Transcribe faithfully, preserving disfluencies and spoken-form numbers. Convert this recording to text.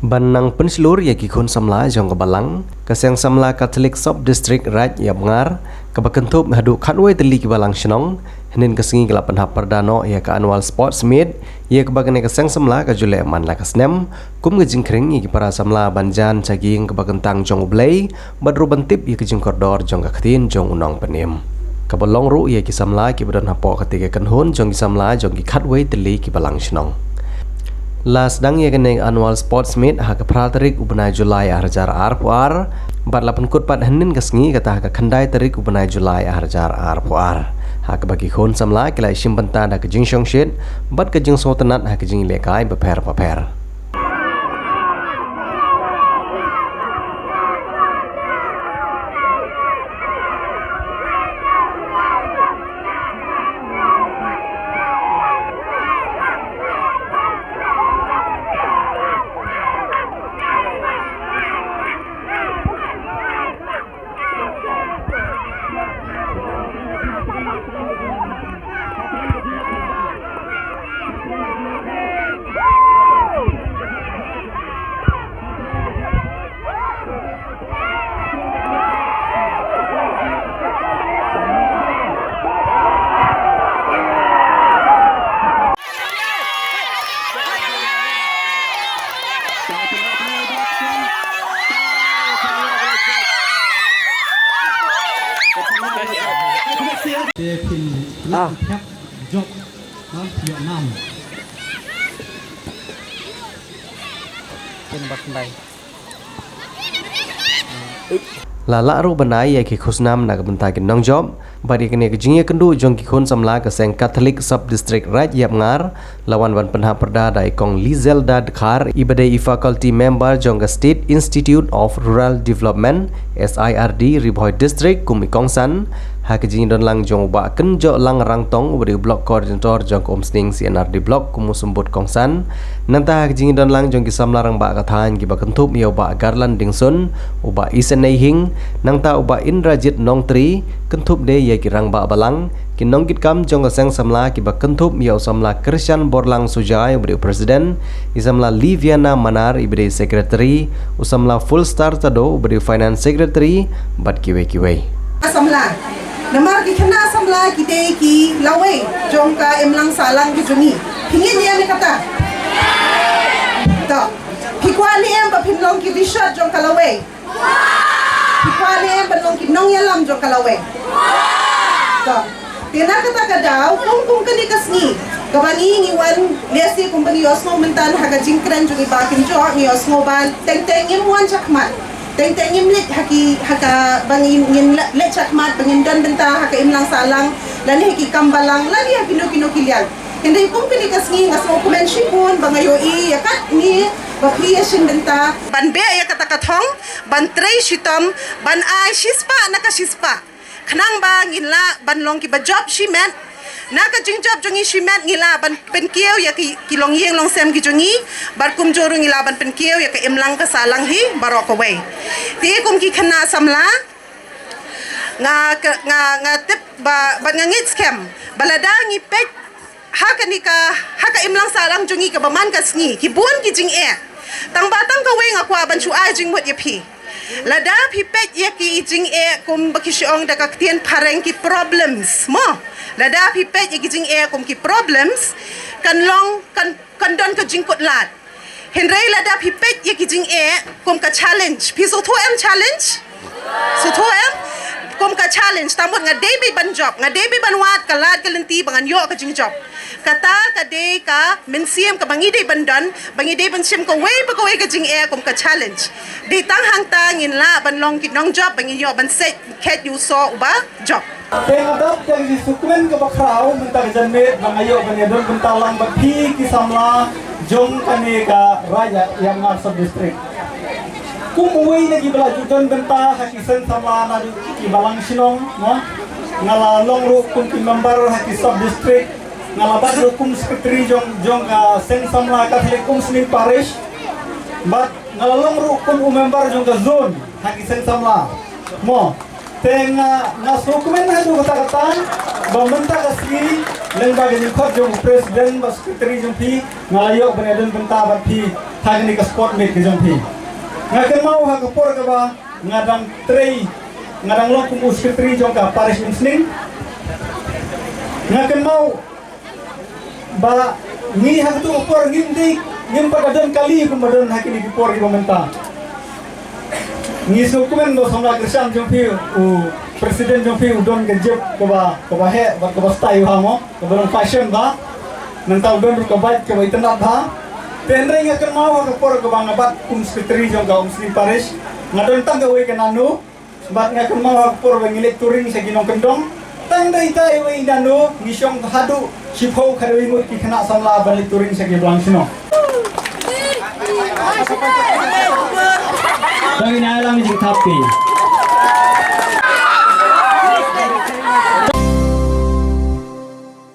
Ban nang pynshlur ïa ki khun samla jong ka balang, ka Seng Samla Catholic Sub District Raid Ïapngar, kaba kynthup haduh khatwei tylli ki balang shnong, hynnin ka sngi ka la pynhap pyrda noh ïa ka Annual Sports Meet, ïa kaba kane ka Seng Samla ka ju leh man la ka snem, kum ka jingkhring ïa ki para samla ban jan sha ka ïing kaba kyntang jong U Blei, bad ruh ban tip ïa ka jingkordor jong ka ktien jong u nongpynim, kaba long ruh ïa ki samla kiba don hapoh katei ka kynhun jong ki samla jong ki khatwei tylli ki balang shnong. La sdang ïa kane ka Annual Sports Meet ha ka phra tarik u bnai July ar hajar arphew ar, bad la pynkut pat hynnin ka sngi kata ha ka khyndai tarik u bnai July ar hajar arphew ar, ha kaba ki khun samla ki la shim bynta da ka jingshongshit bad ka jingsngewtynnat ha ka jingïalehkai bapher bapher. La lah ruh ban ai ïa ki khusnam na ka bynta ki nongjop, bad ïa kane ka jingïakynduh jong ki khun samla ka Seng Catholic Sub District Raid Ïapngar, la wan ban pynhap pyrda da i Kong Lizelda Dkhar, iba dei i Faculty Member jong ka State Institute of Rural Development, S I R D, Ri Bhoi District, kum i kongsan, ha ka jingdon lang jong u Bah Kynjohlang Rangtong, uba dei u Block Coordinator jong ka Umsning C and R D Block, kum u symbud kongsan. Nangta ha ka jingdon lang jong ki samla rangbah ka thaiñ kiba kynthup ïa u Bah Garland Dingson, u Bah Isenei Hing, nangta u Bah Indrajit Nongtri, kynthup de ïa ki rangbah balang, ki nongkitkam jong ka Seng Samla kiba kynthup ïa u samla Krishan Borlang Sujai, uba dei u President, i samla Liviana Manar, iba dei Secretary, u samla Fullstar Tado, uba dei Finance Secretary, bad kiwei kiwei. Samla. Namar ki khynnah samla ki dei ki lawei jong ka imlang sahlang ka jong ngi. Phi ngeit ne em ïa kata? To. Phi kwah ne em ba phin long ki dishot jong ka lawei? Phi kwah ne em ban long ki nongïalam jong ka lawei? To. Te na kata ka daw, kum, kum kane ka sngi, kaba ngi, ngi wan, lehse kumba ngi ïohsngew mynta ha ka jingkren jong i Bah Kynjoh, ngi ïohsngew ba teng teng ngim wan shakhmat. Teng teng ngim leit ha ki, ha kaba ngin, ngin leit shakhmat, ba ngin don bynta ha ka imlang sahlang, lane ha ki kam balang, lane ha kino kino ki liang. Hynrei kum kane ka sngi nga sngewkmen shibun ba nga ïohi ïa katne ba phi ïashim bynta ban beh ïa kata ka thong, ban trei shitom, ban ai shispah na ka shispah. Khnang ba ngin lah ban long kiba jop shimet. Na ka jingjop jong ngi shimet ngi lah ban pynkiew ïa ki, ki longïing longsem ki jong ngi. Bad kumjuh ruh ngi lah ban pynkiew ïa ka imlang ka sahlang hi baroh kawei. Te kum ki khynnah samla, nga ka, nga, nga tip ba, bad nga ngeit skhem ba lada ngi peit ha kane ka, ha ka imlang sahlang jong ngi kaba man ka sngi, ki bun ki jingeh. Tang ba tang kawei nga kwah ban shu ai jingmut ïa phi. Lada phi peit ïa ki jingeh kum ba ki shu ong da ka ktien phareng ki problems, mo. Lada phi peit ïa ki jingeh kum ki problems, kan long, kan, kan don ka jingkut lad. Hynrei lada phi peit ïa ki jingeh kum ka challenge. Phi sngewthuh em challenge? Sngewthuh em? Kum ka challenge, tang mut nga dei beit ban jop, nga dei beit ban wad ka lad ka lynti ba ngan ïoh ka jingjop. Kata ka dei ka mynsiem kaba ngi dei ban don, ba ngi dei ban shim kawei pa kawei ka jingeh kum ka challenge. Dei tang hangta ngin lah ban long ki nongjop, ba ngin ïoh ban set khet ïa u soh uba jop. Te nga dap ïa ka jingsngewkmen kaba khraw mynta ka janmiet ba nga ïoh ban ïadon bynta lang bad phi ki samla jong kane ka Raid Ïapngar Sub District. Kum uwei na kiba la ju don bynta ha ki seng samla naduh ki balang shnong, mo. Nga la long ruh kum ki member ha ki sub district. Nga la bat ruh kum secretary jong, jong ka Seng Samla Catholic Umsning Parish. Bad nga la long ruh kum u member jong ka zone ha ki seng samla, mo. Te nga, nga sngewkmen haduh katta katta ba mynta ka sngi lyngba ka jingkhot jong u president bad secretary jong phi, nga la ïoh ban ïadon bynta bad phi ha kane ka sport meet ka jong phi. Nga kynmaw ha ka por kaba nga dang trei, nga dang long kum u secretary jong ka parish Umsning. Nga kynmaw ba ngi ha katu ka por ngim dei, ngim pat da don kali kumba don ha kine ki por kiba mynta. Ngi sngewkmen ba u samla kyrshan jong phi, u president jong phi u don ka jeep kaba, kaba heh bad kaba style bha mo, kaba long fashion bha. Nangta u don ruh ka bike kaba itynnad bha. Te hynrei nga kynmaw ha ka por kaba nga bat kum secretary jong ka Umsning Parish, nga don tang kawei ka nano. Bad nga kynmaw ha ka por ba ngi leit touring sha ki nongkyndong, tang da ita iwei i nano ngi shong haduh shiphew khadwei ngut ki khynnah samla ban leit touring sha ki blang shnong. Tang ina lang jingthap ki.